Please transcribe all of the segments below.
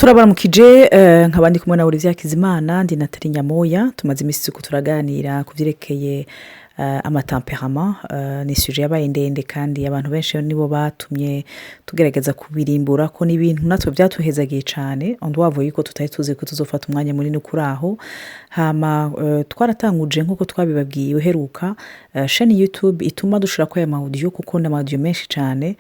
Turabaramukije, nkaba ndi kumwe na Olivier Hakizimana, ndi na Nyamoya. Tumaze iminsi turiko turaganira ku byerekeye ama tempéraments. Ni sujet yabaye ndende kandi abantu benshi nibo batumye tugerageza kubirimbura, ko ni ibintu natwe byatuhezagiye cyane. Wavuye yuko tutari tuzi ko tuzofata umwanya munini kuri aho. Hama twaratanguje, nk'uko twabibabwiye uheruka, chaîne YouTube ituma dushira ko aya ma audio, kuko ni ama audio menshi cyane.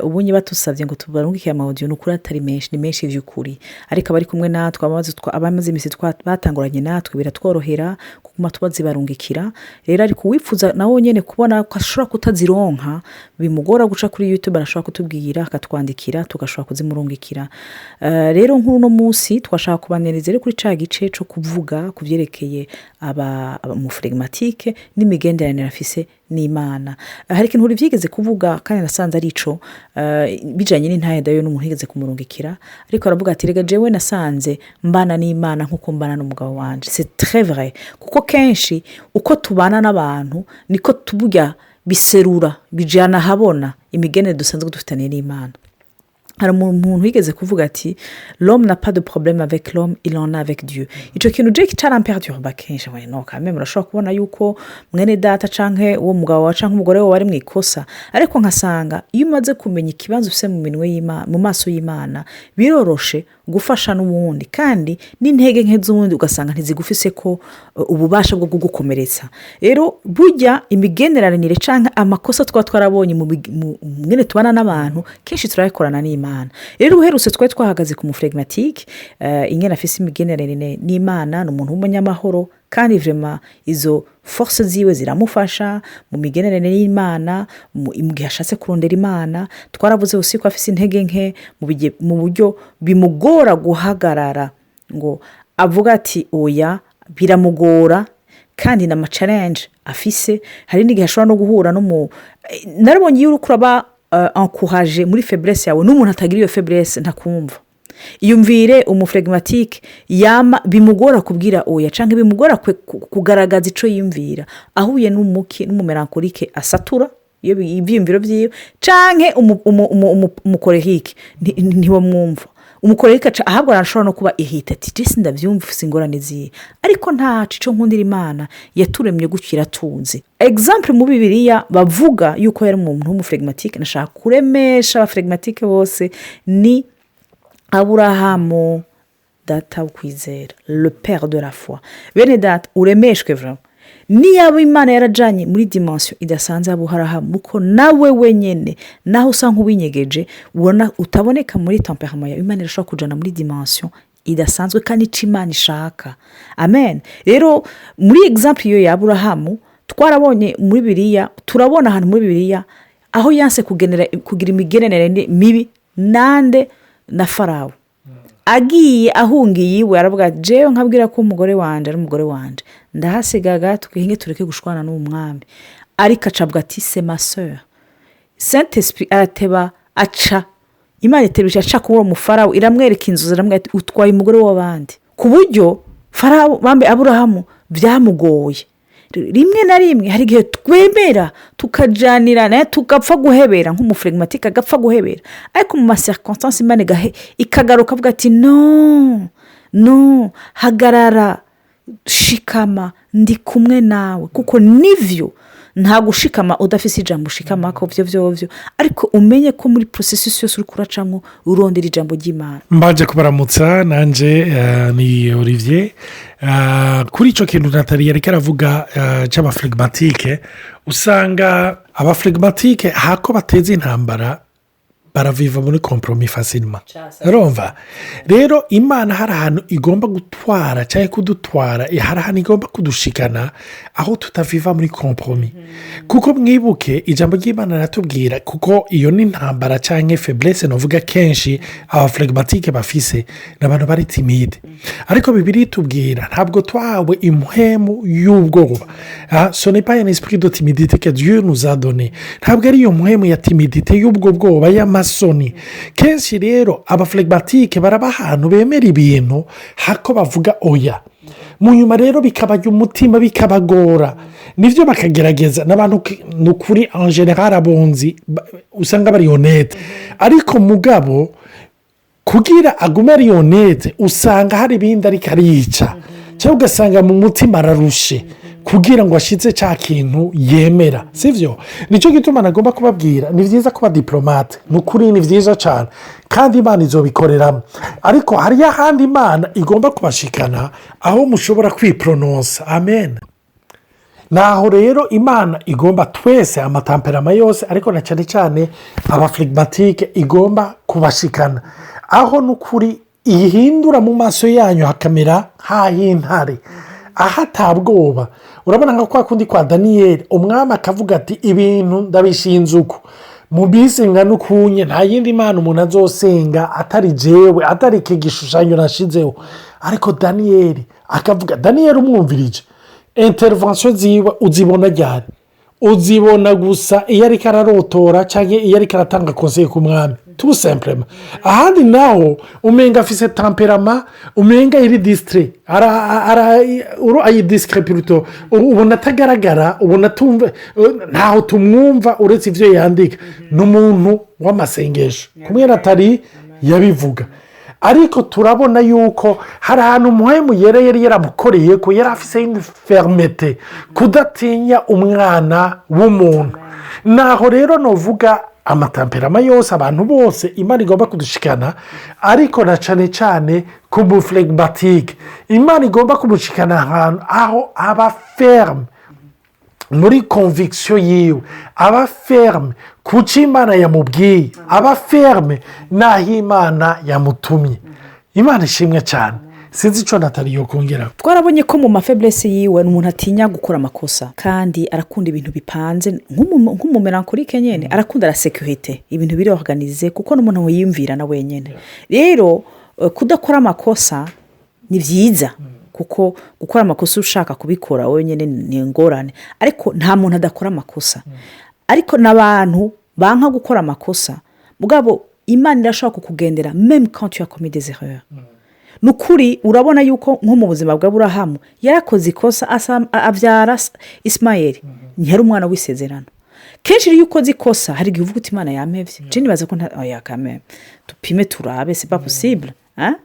Ubunye batusabye ngo tubarungike ama audio, ni ukuri atari menshi, ni menshi by'ukuri, ariko abari kumwe natwe, abamaze iminsi batanguranye natwe, biratworohera kuguma tubazibarungikira. Rero ariko uwifuza nawe nyine kubona ko ashobora kutazironka, bimugora guca kuri YouTube, arashobora kutubwira, akatwandikira, tugashobora kuzimurungikira. Rero nk'uno munsi twashaka kubaniriza rero kuri cya gice cyo kuvuga ku byerekeye umu flegmatique n'imigenderanire afise n'Imana. Hari ikintu byigeze kuvuga kandi nasanze ari ico bijyanye n'intahe n'umuntu yigeze kumurungikira, ariko aravuga ati: "Rega jewe nasanze mbana n'Imana nk'uko mbana n'umugabo wanjye." C'est très vrai, kuko kenshi uko tubana n'abantu niko tuburya biserura, bijyana ahabona imigenere dusanzwe dufitaniye n'Imana. Hari umuntu wigeze kuvuga ati: "L'homme n'a pas de problème avec l'homme, il en a avec Dieu." Icyo kintu jake caramperturba kenshi. No kamwe murashobora kubona yuko mwene data canke uwo mugabo wawe canke umugore wawe ari mu ikosa, ariko nkasanga iyo umaze kumenya ikibazo ufite mu minwe y'Imana, mu maso y'Imana, biroroshe gufasha n'uwundi, kandi n'intege nke z'uwundi ugasanga ntizigufise ko ububasha bwo kugukomeretsa. Rero burya imigenderanire cyangwa amakosa twaba twarabonye mu mwene tubana n'abantu, kenshi turayakorana n'Imana. Rero uherutse twari twahagaze ku mu flegmatique, ingene afise imigenderanire n'Imana. Ni umuntu w'umunyamahoro, kandi vraiment izo force ziwe ziramufasha mu migenderanire y'Imana, mu gihe ashatse kurondera Imana. Twaravuze gusa ko afise intege nke mu buryo bimugora guhagarara ngo avuga ati "oya", biramugora, kandi na ma challenge afise, hari n'igihe ashobora no guhura n'umu narabonye iyo uri kuraba encourager muri faiblesse yawe n'umuntu atagira iyo faiblesse, ntakumva. Iyumvire umu flegmatique yama bimugora kubwira oya cyangwa bimugora kugaragaza icyo yiyumvira, ahuye n'umu mélancolique asatura iyo ibyiyumviro byiwe, cyangwa umu colérique ntiwamwumva. Umu colérique ahabwo arashobora no kuba ihita ati: "Jesi ndabyumva, ufite ingorane ziye, ariko ntacu icyo nkundira Imana yaturemye gutyo, iratunze." Exemple mu Bibiriya bavuga yuko yari umuntu w'umu flegmatique, nashaka kuremesha aba flegmatiques bose, ni Aburahamu, data wo kwizera, le père de la foi. Bene data, uremeshwe vraiment niyaba Imana yarajyanye muri dimension idasanzwe Aburahamu, kuko nawe wenyine naho usa nk'uwinyegeje, ubona utaboneka muri tempérament yawe, Imana irashobora kujyana muri dimension idasanzwe kandi icyo Imana ishaka. Amen. Rero muri exemple iyo ya Aburahamu, twarabonye muri Biriya, turabona ahantu muri Bibiriya aho yanse kugira imigenderanire mibi nande? Na Farawo. Agiye ahungiye iwe, aravuga ati: "Jewe nkabwira ko umugore wanjye ari umugore wanjye, ndahasigaga, twihinge, tureke gushwana n'uwo mwami." Ariko acabwa ati: "C'est ma sœur." Saint Esprit arateba aca, Imana iteruje aca kuri uwo mufarawo, iramwereka inzu, iramwereka ati: "Utwaye umugore w'abandi." Ku buryo Farawo bambe Aburahamu byamugoye. Rimwe na rimwe hari igihe twemera tukajanirana, tugapfa guhebera, nk'umu flegmatique agapfa guhebera, ariko mu ma circonstances Imana ikagaruka avuga ati: "Non, non, hagarara, shikama, ndi kumwe nawe." Kuko nibyo, nta gushikama udafite ijambo ushikama ko byo byo, ariko umenye ko muri processus yose uri kuracamo urondera ijambo ry'Imana. Mbanje kubaramutsa nanjye, ni Olivier. Kuri icyo kintu Nathalie yari aravuga cy'aba flegmatiques, usanga aba flegmatiques hako bateza intambara, baraviva muri compromis facilement. Urumva rero, Imana hari ahantu igomba gutwara cyangwa kudutwara, hari ahantu igomba kudushikana aho tutaviva muri compromis. Kuko mwibuke ijambo ry'Imana riratubwira, kuko iyo ni intambara cyangwa faiblesse navuga kenshi aba flegmatiques bafise, ni abantu bari timides. Ariko Bibiri itubwira ntabwo twahawe impwemu y'ubwoba. Ce n'est pas un esprit de timidité que Dieu nous a donné. Ntabwo ari iyo mpwemu ya timidité, y'ubwo bwoba, y'amasoni. Kenshi rero aba flegmatiques baraba ahantu bemera ibintu hako bavuga oya. Mu nyuma rero bikabajya umutima, bikabagora, nibyo bakagerageza. N'abantu ni ukuri, en général abunzi usanga bari honnêtes, ariko mugabo Kugira agume ari honnête, usanga hari ibindi ariko arica, cyangwa ugasanga mu mutima ararushe kugira ngo ashitse cya kintu yemera, sibyo? Nicyo gituma nagomba kubabwira: ni byiza kuba diplomate, ni ukuri ni byiza cyane, kandi Imana izobikoreramo. Ariko hariyo ahandi Imana igomba kubashikana aho mushobora kwiporononsa. Amen. Naho rero Imana igomba twese, ama tempérament yose, ariko na cyane cyane aba flegmatique, igomba kubashikana aho n'ukuri ihindura mu maso yanyu hakamera nk'ah'intare, aho atabwoba. Urabona nka kwa kundi kwa Daniyeli, umwami akavuga ati: "Ibintu ndabishinze uko, mu minsi ingana ukunye nta yindi mana umuntu azosenga atari jewe, atari iki gishushanyo nashizeho." Ariko Daniyeli akavuga, Daniyeli umwumvirije, intervention ziwe uzibona ryari? Uzibona gusa iyo ariko ararotora cyangwa iyo ariko aratanga conseil ku mwami, tout simplement. Ahandi naho umenga afise tempérament, umenga iri distrait, ayi discret plutôt, ubona atagaragara, ubona atumva, ntaho tumwumva uretse ibyo yandika. Ni umuntu w'amasengesho kumwe atari yabivuga, ariko turabona yuko hari ahantu umuhemu yari yari yaramukoreye ko yari afise fermeté, kudatinya umwana w'umuntu. Naho rero nuvuga ama tempérament yose, abantu bose Imana igomba kudushikana, ariko na cyane cyane ku mu flegmatique Imana igomba kumushikana ahantu aho aba ferme muri conviction yiwe, aba ferme ku cyo Imana yamubwiye, aba ferme n'aho Imana yamutumye. Imana ishimwe cyane. Sinzi icyo Natali yo kongera. Twarabonye ko mu ma faiblesses yiwe ni umuntu atinya gukora amakosa, kandi arakunda ibintu bipanze nk'umu mélancolique nyine. Arakunda la sécurité, ibintu biri organisé, kuko n'umuntu wiyumvira na wenyine. Rero kudakora amakosa ni byiza, kuko gukora amakosa ushaka kubikora wenyine ni ingorane. Ariko nta muntu adakora amakosa, ariko n'abantu banka gukora amakosa. Mugabo Imana irashobora kukugendera même quand tu as commis des erreurs. Ni ukuri, urabona yuko nko mu buzima bwa Burahamu yarakoze ikosa, abyara Isimayeli, ntiyari umwana w'isezerano. Kenshi iyo ukoze ikosa hari igihe uvuga uti: "Imana yampebye." Njye nibaza ko nta oya kameme, dupime turabe, c'est pas possible, hein?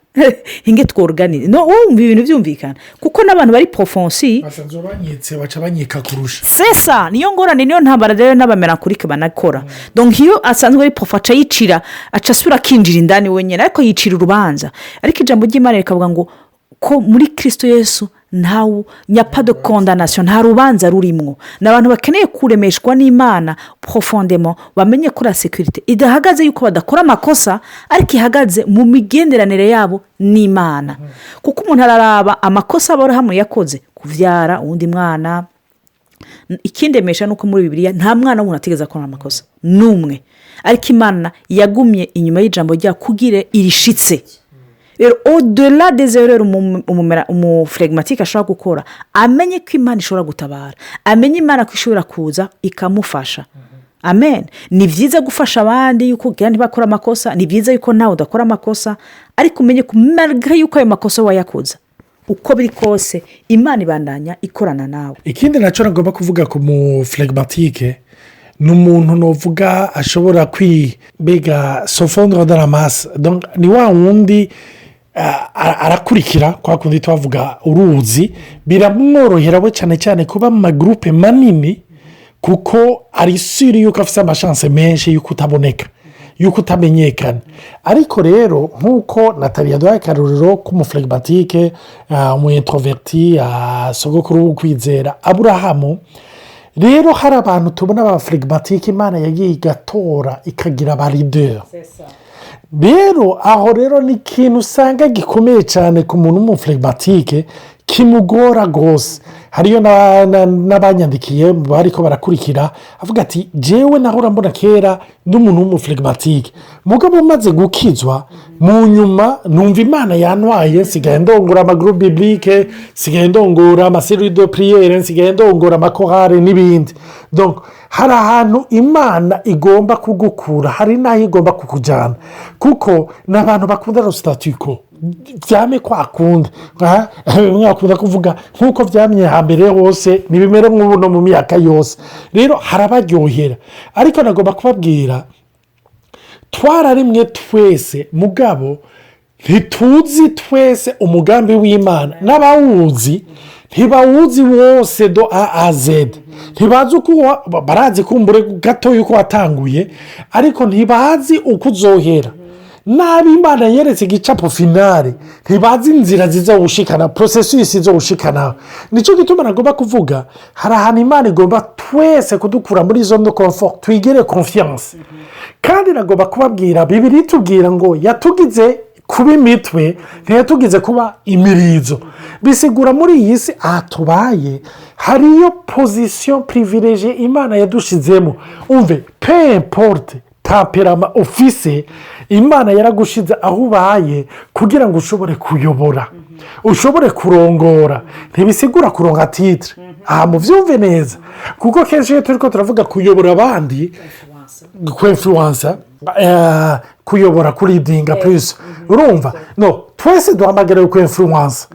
Hinge tworuganize, no wumva ibintu byumvikana, kuko n'abantu bari profonds Basanzwe banyitse, baca banyika kurusha. Sesa niyo ngorane, niyo ntambara rero n'aba mélancolique banakora. Donc iyo asanzwe ari profond, aca yicira, aca asubira akinjira indani wenyine, ariko yicira urubanza. Ariko ijambo ry'Imana rikavuga ngo ko muri Kirisito Yesu ntawe n'y a pas de condamnation, nta rubanza rurimwo. Ni abantu bakeneye kuremeshwa n'Imana profondément, bamenye ko la sécurité idahagaze yuko badakora amakosa, ariko ihagaze mu migenderanire yabo n'Imana. Kuko umuntu araraba amakosa Aburahamu yakoze, kubyara uwundi mwana. Ikindemesha ni uko muri Bibiliya nta mwana w'umuntu atigeze akora amakosa n'umwe, ariko Imana yagumye inyuma y'ijambo rya kugira irishitse. Rero au-delà des erreurs umu flegmatique ashobora gukora, amenye ko Imana ishobora gutabara, amenye Imana ko ishobora kuza ikamufasha. Amen. Ni byiza gufasha abandi yuko kugira ntibakore amakosa, ni byiza yuko nawe udakora amakosa, ariko umenye ko malgré yuko ayo makosa wayakoze, uko biri kose Imana ibandanya ikorana nawe. Ikindi nacyo nagomba kuvuga ku mu flegmatique, ni umuntu nuvuga ashobora kwibega se fondre dans la masse. Ni wa wundi arakurikira kwa kundi twavuga uruzi, biramworohera we cyane cyane kuba mu ma groupes manini, kuko ari sûr yuko afite ama chances menshi y'uko utaboneka, y'uko utamenyekana. Ariko rero nk'uko Natali yaduhaye akaruriro k'umu flegmatique, umu introverti, sogokuru w'ukwizera Aburahamu, rero hari abantu tubona ba flegmatique Imana yagiye igatora ikagira ba leaders. Rero aho rero ni ikintu usanga gikomeye cyane ku muntu w'umu flegmatique, kimugora rwose. Hariyo n'abanyandikiye bariko barakurikira, avuga ati: "Jewe nahora mbona kera n'umuntu w'umu flegmatique, mugabo umaze gukizwa mu nyuma numva Imana yantwaye, nsigaye ndongora ama groupes bibliques, nsigaye ndongora ama cellules de prière, nsigaye ndongora ama chorales n'ibindi." Donc hari ahantu Imana igomba kugukura, hari n'aho igomba kukujyana, kuko ni abantu bakunda le statu quo, byame kwa kundi bimwe bakunda kuvuga nk'uko byamye hambere hose, ntibimere nk'ubu no mu myaka yose. Rero harabaryohera. Ariko nagomba kubabwira, twararimwe twese, mugabo Ntituzi twese umugambi w'Imana, n'abawuzi ntibawuzi wose de A à Z. Ntibazi uko barazi kumbure gato yuko watanguye, ariko ntibazi uko uzohera. Nabi Imana yeretse igicapo finale, ntibazi inzira zizawushikana, processus izowushikana. Nicyo gituma nagomba kuvuga, hari ahantu Imana igomba twese kudukura muri zone de confort, twigire confiance. Kandi nagomba kubabwira, Bibiliya itubwira ngo yatugize kuba imitwe, ntiyatugize kuba imirizo. Bisigura muri iyi si aha tubaye hariyo position privilégiée Imana yadushizemo. Umve, peu importe tempérament ufise, Imana yaragushize aho ubaye kugira ngo ushobore kuyobora, ushobore kurongora. Ntibisigura kuronga titre aha, mubyumve neza, kuko kenshi iyo turi ko turavuga kuyobora abandi, kwinfluença, kuyobora, kuleadinga plus, urumva no twese duhamagariwe kwinfluença,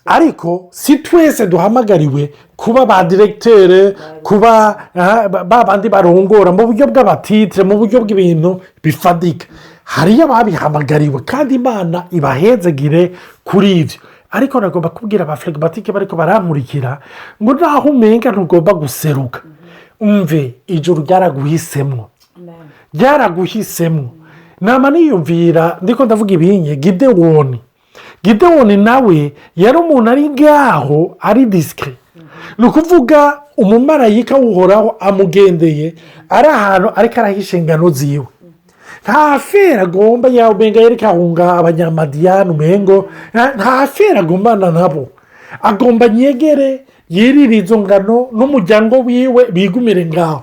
ariko si twese duhamagariwe kuba ba directeur, kuba ba bandi barongora mu buryo bw'ama titre, mu buryo bw'ibintu bifatika. Hariyo ababihamagariwe, kandi Imana ibahezegire kuri ibyo. Ariko nagomba kubwira aba flegmatique bariko barankurikira ngo naho umenga ntugomba guseruka, umve, ijuru ryaraguhisemo, ryaraguhisemo. Nama niyumvira, ndiko ndavuga ibinye Gidewoni. Gidewoni nawe yari umuntu ari ngaho ari discret. Ni ukuvuga umumarayika w'Uhoraho amugendeye ari ahantu ariko arahisha ingano ziwe. Nta affaire agomba, umenga yereka ahunga Abanyamadiyani, umengo nta affaire agombana nabo. Agomba nyegere yirire izo ngano n'umuryango wiwe, bigumire ngaho.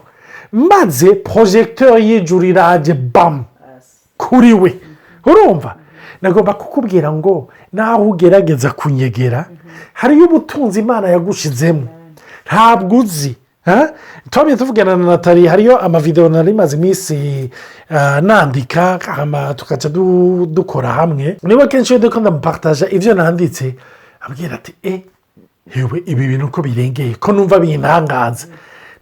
Maze projecteur y'ijuru iraje, bamu kuri we. Urumva, nagomba kukubwira ngo naho ugerageza kunyegera, hariyo ubutunzi Imana yagushizemo ntabwo uzi. Twabiye tuvugana na Natali, hariyo ama vidéo nari maze iminsi nandika, tukaca dukora hamwe. Niba kenshi iyo ndiko ndamupartagea ibyo nanditse, abwira ati: "E hewe, ibi bintu uko birengeye, ko numva bintangaza?"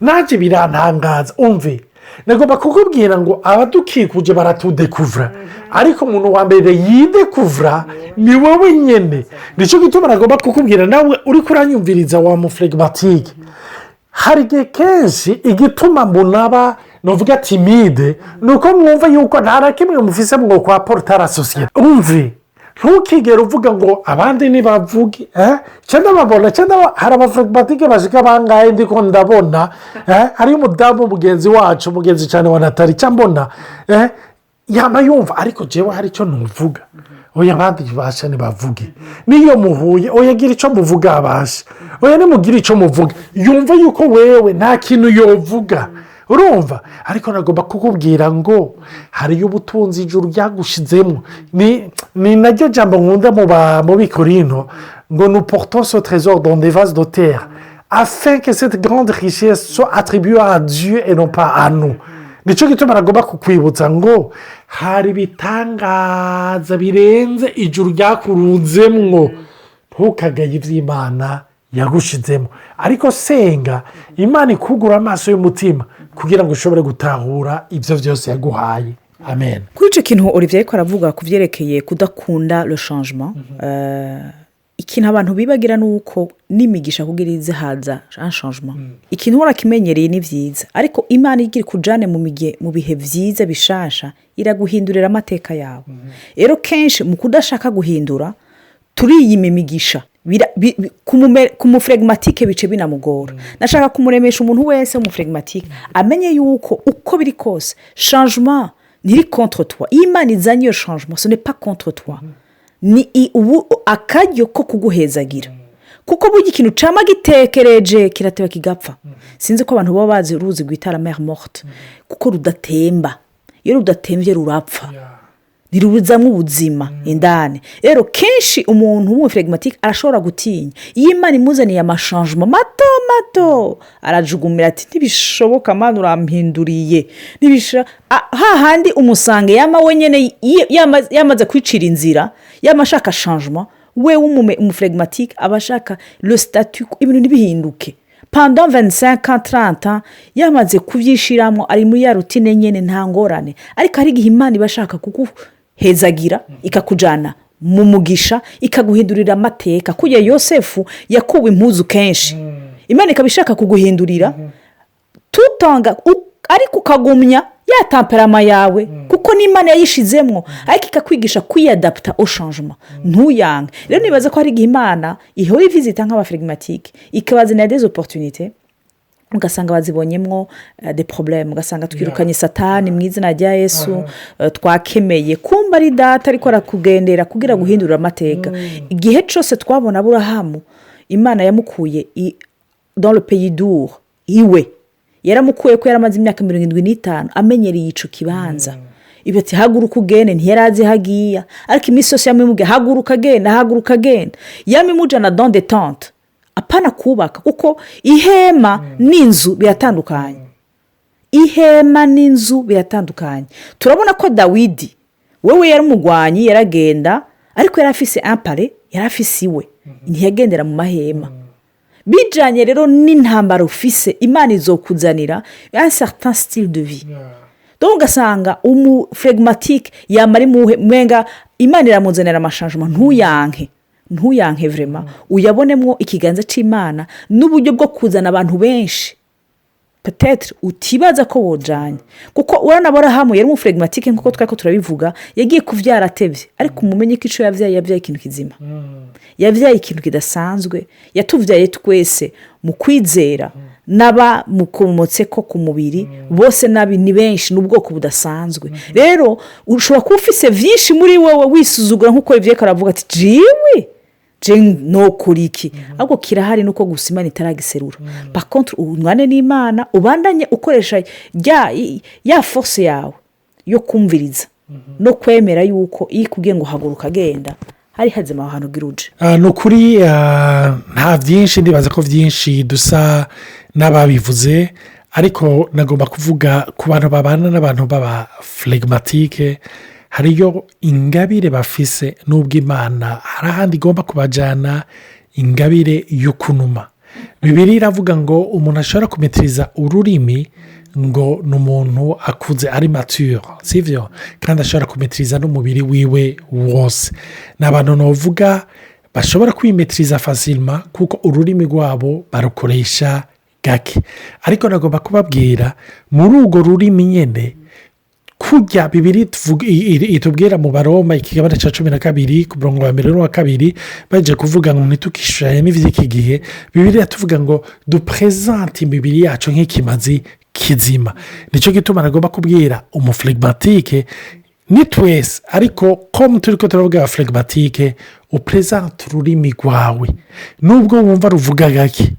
Nanjye birantangaza. Umve, nagomba kukubwira ngo abadukikuje baratudécouvra, ariko umuntu wa mbere yidécouvra ni wowe nyine. Nicyo gituma nagomba kukubwira, nawe uri kuranyumviriza wa mu flegmatique, hari igihe kenshi igituma munaba nuvuga timide ni uko mwumva yuko nta na kimwe mufise mwo kwa apporta la société. Umve, ntukigere uvuga ngo abandi ntibavuge cyangwa babona. Cyangwa hari aba flegmatique bashika bangahe ndiko ndabona? Hariyo umudamu mugenzi wacu, mugenzi cyane wa Natali, cyangwa mbona yaba yumva, ariko jewe hari icyo ntuvuga. Oya, abandi basha ntibavuge. Niyo muhuye, oya, gira icyo muvuga abasha, oya, nimugire icyo muvuga. Yumva yuko wewe nta kintu yovuga, urumva. Ariko nagomba kukubwira ngo hariyo ubutunzi ijuru ryagushizemo. Ni naryo jambo nkunda mu Bikorino ngo: "Nous portons ce trésor dans des vases de terre afin que cette grande richesse soit attribuée à Dieu et non pas à nous." Nicyo gituma nagomba kukwibutsa ngo hari ibitangaza birenze ijuru ryakurunzemwo. Ntukagaye iby'Imana yagushizemo, ariko senga Imana ikugura amaso y'umutima kugira ngo ushobore gutahura ibyo byose yaguhaye. Amen. Kuri icyo kintu Olivier ariko aravuga ku byerekeye kudakunda le changement, ikintu abantu bibagira ni uko n'imigisha kugira ize haza changement. Ikintu warakimenyereye ni byiza, ariko Imana igira ikujyane mu bihe byiza bishasha, iraguhindurira amateka yawe. Rero kenshi mu kudashaka guhindura turiyima imigisha. Ku mu flegmatique bice binamugora. Nashaka kumuremesha umuntu wese w'umu flegmatique amenye yuko uko biri kose changement ntiri contre toi. Iyo Imana izanye iyo changement, ce n'est pas contre toi, ni ubu akaryo ko kuguhezagira, kuko burya ikintu cama gitekereje kirateba kigapfa. Sinzi ko abantu baba bazi uruzi rwita la Mer Morte, kuko rudatemba. Iyo rudatembye rurapfa, ntirubuzamo ubuzima indani. Rero kenshi umuntu w'umu flegmatique arashobora gutinya iyo Imana imuzaniye ama changement mato mato, arajugumira ati: "Ntibishoboka, Mana, urampinduriye." Hahandi umusanga yama wenyine yamaze kwicira inzira, yama ashaka changement. We w'umu flegmatique aba ashaka le statu quo, ibintu ntibihinduke pendant 25, 30, yamaze kubyishyiramo, ari muri ya routine nyine, nta ngorane. Ariko hari igihe Imana iba ashaka kuko Guhezagira, ikakujyana mu mugisha, ikaguhindurira amateka. Kujya Yosefu yakuwe impuzu kenshi, Imana ikaba ishaka kuguhindurira tutanga, ariko ukagumya ya tempérament yawe, kuko n'Imana yayishizemo, ariko ikakwigisha kwiyadapta au changement, ntuyange. Rero nibaza ko hari igihe Imana ihora ivizita nk'abaflegmatiques, ikabazanira des opportunités, ugasanga bazibonyemo des problèmes, ugasanga twirukanye Satani mu izina rya Yesu, twakemeye, kumba ari Data ariko arakugendera kugira guhindura amateka. Igihe cyose twabona Aburahamu, Imana yamukuye dans le pays d'Ur iwe, yaramukuye ko yaramaze imyaka 75 amenyereye icyo kibanza. Ibi ati: "Haguruka ugende." Ntiyari azi aho agiye, ariko iminsi yose yamubwiye: "Haguruka agenda, haguruka agenda." Yamimujyana dans des tentes, apana kubaka, kuko ihema n'inzu biratandukanye, ihema n'inzu biratandukanye. Turabona ko Dawidi wewe yari umugwanyi, yaragenda, ariko yari afise un palais, yari afise iwe, ntiyagendera mu mahema. Bijyanye rero n'intambara ufise, Imana izokuzanira un certain style de vie. Donc ugasanga umuflegmatique yamara imuhe mwenga, Imana iramuzanira amachangements. Ntuyanke, ntuyanke vraiment, uyabonemo ikiganza cy'Imana n'uburyo bwo kuzana abantu benshi peut-être utibaza ko wojanye. Kuko urabona Aburahamu yari umuflegmatique, nk'uko twari ko turabivuga, yagiye kubyara atebye, ariko umumenye ko icyo yabyaye, yabyaye ikintu kizima, yabyaye ikintu kidasanzwe. Yatubyaye twese mu kwizera n'abamukomotse ko ku mubiri bose nabi ni benshi, ni ubwoko budasanzwe. Rero ushobora kuba ufise byinshi muri wowe, wisuzugura, nk'uko ibyo aravuga ati: "Jiwe nokora iki?" Ahubwo kirahari, nuko gusa Imana itaragiserura. Par contre umwane n'Imana, ubandanye ukoresha ya force yawe yo kumviriza no kwemera yuko iyo ikubwiye ngo haguruka agenda, hari hazima aho hantu ugira uje. Ni ukuri nta byinshi, ndibaza ko byinshi dusa n'ababivuze, ariko nagomba kuvuga ku bantu babana n'abantu baba flegmatiques. Hariyo ingabire bafise, n'ubwo Imana hari ahandi igomba kubajyana, ingabire yo kunuma. Bibiri iravuga ngo umuntu ashobora kumetiriza ururimi ngo ni umuntu akuze, ari mature, si byo? Kandi ashobora kumetiriza n'umubiri wiwe wose. Ni abantu navuga bashobora kwimetiriza facilement, kuko ururimi rwabo barukoresha gake. Ariko nagomba kubabwira, muri urwo rurimi nyine, kujya Bibiri itubwira mu Baroma ikigabane cya 12 ku murongo wa mbere n'uwa kabiri, bagiye kuvuga ngo ntitukishushanye n'iby'iki gihe. Bibiri tuvuga ngo duprésente imibiri yacu nk'ikimazi kizima. Nicyo gituma nagomba kubwira umuflegmatique, ni twese, ariko ko turi ko turavuga abaflegmatiques, uprésente ururimi rwawe nubwo wumva ruvuga gake,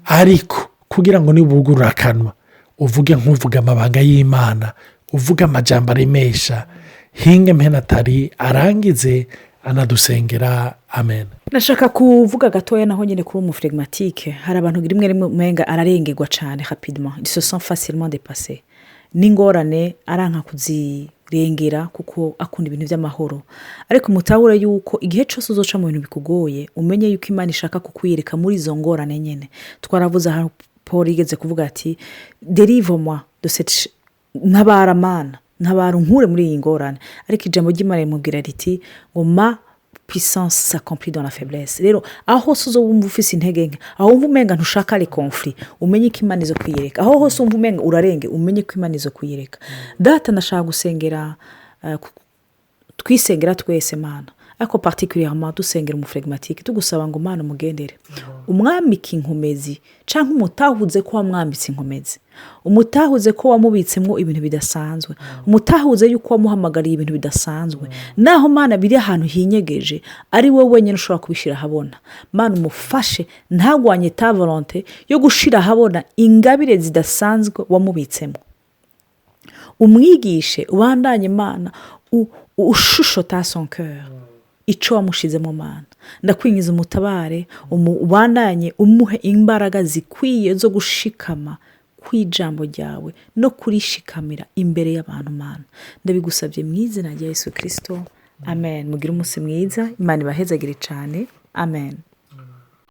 ariko kugira ngo nibugurure akanwa uvuge nk'uvuga amabanga y'Imana, uvuga amajambo aremesha. Hinge mpenatari arangize anadusengera. Amen. Nashaka kuvuga gatoya naho nyine kuri umuflegmatique. Hari abantu rimwe rimwe umenga ararengerwa cyane rapidement, ils se sont facilement dépassés n'ingorane, aranka kuzirengera kuko akunda ibintu by'amahoro. Ariko mutahure yuko igihe cyose uzoca mu bintu bikugoye, umenye yuko Imana ishaka kukwiyereka muri izo ngorane nyine. Twaravuze aho Paul yigeze kuvuga ati: "Délivre-moi de cette, ntabara Mana, ntabara unkure muri iyi ngorane." Ariko ijambo ry'Imana rimubwira riti ngo: "Ma puissance s'accomplit dans la faiblesse." Rero aho hose uzo wumva ufise intege nke, aho wumva umenga ntushaka les conflits, umenye ko Imana izo kwiyereka. Aho hose wumva umenga urarenge, umenye ko Imana izo kwiyereka. Data, ndashaka gusengera, twisengera twese Mana, ariko particulièrement dusengera umuflegmatique, tugusaba ngo Mana umugendere, umwambike inkomezi, cyangwa umutahuze ko wamwambitse inkomezi, umutahuze ko wamubitsemo ibintu bidasanzwe, umutahuze yuko wamuhamagariye ibintu bidasanzwe. Naho Mana biri ahantu hinyegeje, ari wowe wenyine ushobora kubishyira ahabona. Mana, umufashe ntagwanye ta volonté yo gushyira ahabona ingabire zidasanzwe wamubitsemo. Umwigishe, ubandanye Mana ushushota son cœur icyo wamushizemo. Mana, ndakwinjiza, umutabare, ubandanye umuhe imbaraga zikwiye zo gushikama ku ijambo ryawe no kurishikamira imbere y'abantu. Mana, ndabigusabye mu izina rya Yesu Kirisito, amen. Mugire umunsi mwiza, Imana ibahezagire cyane, amen.